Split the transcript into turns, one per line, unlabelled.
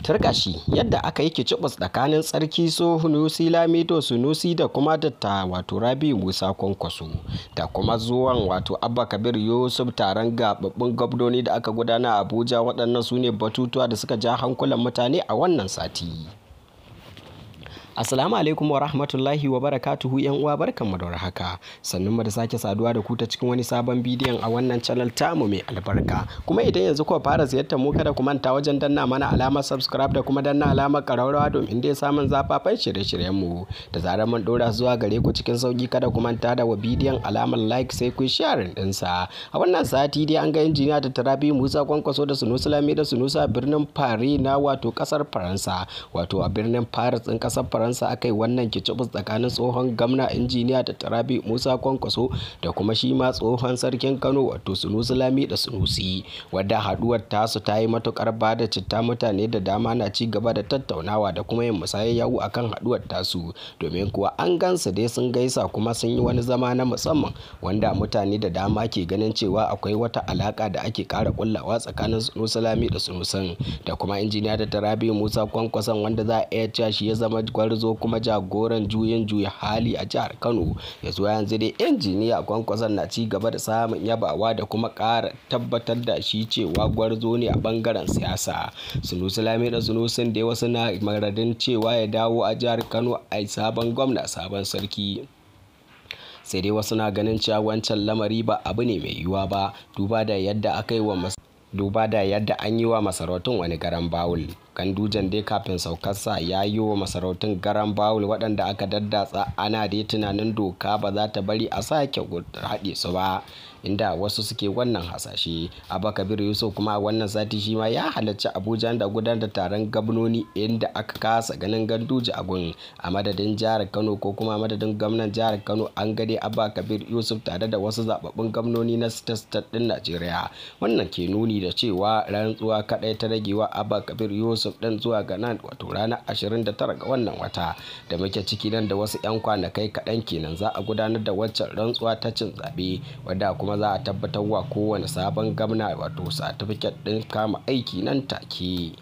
Turƙashi yadda aka yi kicibis tsakanin Sarki Sunusi Lamido Sunusi da kuma Dakta wato Rabi'u Musa Kwankwaso da kuma zuwan wato Abba Kabir Yusuf taron gababbun gwamnoni da aka gudana a Abuja. Waɗannan su ne batutuwa da suka ja hankulan mutane a wannan sati. Assalamu alaikum wa rahmatullahi wa barakatuhu, yan uwa, barkanmu da warhaka. Sannun mu da sake saduwa da ku ta cikin wani sabon bidiyon a wannan channel tamu mai albarka. Kuma idan yanzu kuka fara ziyartar mu, kada ku manta wajen danna mana alamar subscribe da kuma danna alamar ƙararrawa domin dai samun zafafan shirye-shiryen mu da zarar mun dora zuwa gare ku cikin sauki. Kada ku manta da wa bidiyon alamar like, sai ku sharing ɗinsa. A wannan sati dai an ga injiniya Dakta Rabi'u Musa Kwankwaso da Sunusi Lamido Sunusi a birnin Paris na wato kasar Faransa. Wato a birnin Paris ɗin kasar Faransa aka yi wannan kicibis tsakanin tsohon gwamna injiniya Dakta Rabi'u Musa Kwankwaso da kuma shi ma tsohon sarkin Kano, wato Sunusi Lamido Sunusi, wadda haduwar tasu ta yi matukar ba da citta. Mutane da dama na ci gaba da tattaunawa da kuma yin musayar yawu akan haduwar tasu, domin kuwa an gansu dai sun gaisa kuma sun yi wani zama na musamman wanda mutane da dama ke ganin cewa akwai wata alaka da ake kara kullawa tsakanin Sunusi Lamido Sunusin da kuma injiniya Dakta Rabi'u Musa Kwankwason, wanda za a iya cewa shi ya zama gwarzo kuma jagoran juyin juya hali a jihar Kano. Ya zuwa yanzu dai injiniya Kwankwason na ci gaba da samun yabawa da kuma ƙara tabbatar da shi cewa gwarzo ne a bangaren siyasa. Sunusi Lamido Sunusin dai wasu na maradin cewa ya dawo a jihar Kano a sabon gwamna, sabon sarki. Sai dai wasu na ganin cewa wancan lamari ba abu ne mai yiwuwa ba, duba da yadda an yi wa masarautun wani garan bawul. Gandujan dai kafin saukarsa ya yi wa masarautun garan bawul waɗanda aka daddatsa. Ana dai tunanin doka ba za ta bari a sake haɗe su ba, inda wasu suke wannan hasashe. Abba Kabir Yusuf kuma wannan sati shi ma ya halarci Abuja da gudanar da taron gwamnoni, inda aka kasa ganin Ganduje a gun a madadin jihar Kano ko kuma madadin gwamnan jihar Kano. An ga dai Abba Kabir Yusuf tare da wasu zababbun gwamnoni na state state din Najeriya. Wannan ke nuni da cewa rantsuwa kadai ta ragewa Abba Kabir Yusuf din zuwa ga nan wato ranar 29 ga wannan wata da muke ciki. Nan da wasu 'yan kwanakai kaɗan kenan za a gudanar da waccan rantsuwa ta cin zaɓe, wadda kuma za a tabbatar wa kowane sabon gwamna wato satifiket ɗin kama aiki nan take.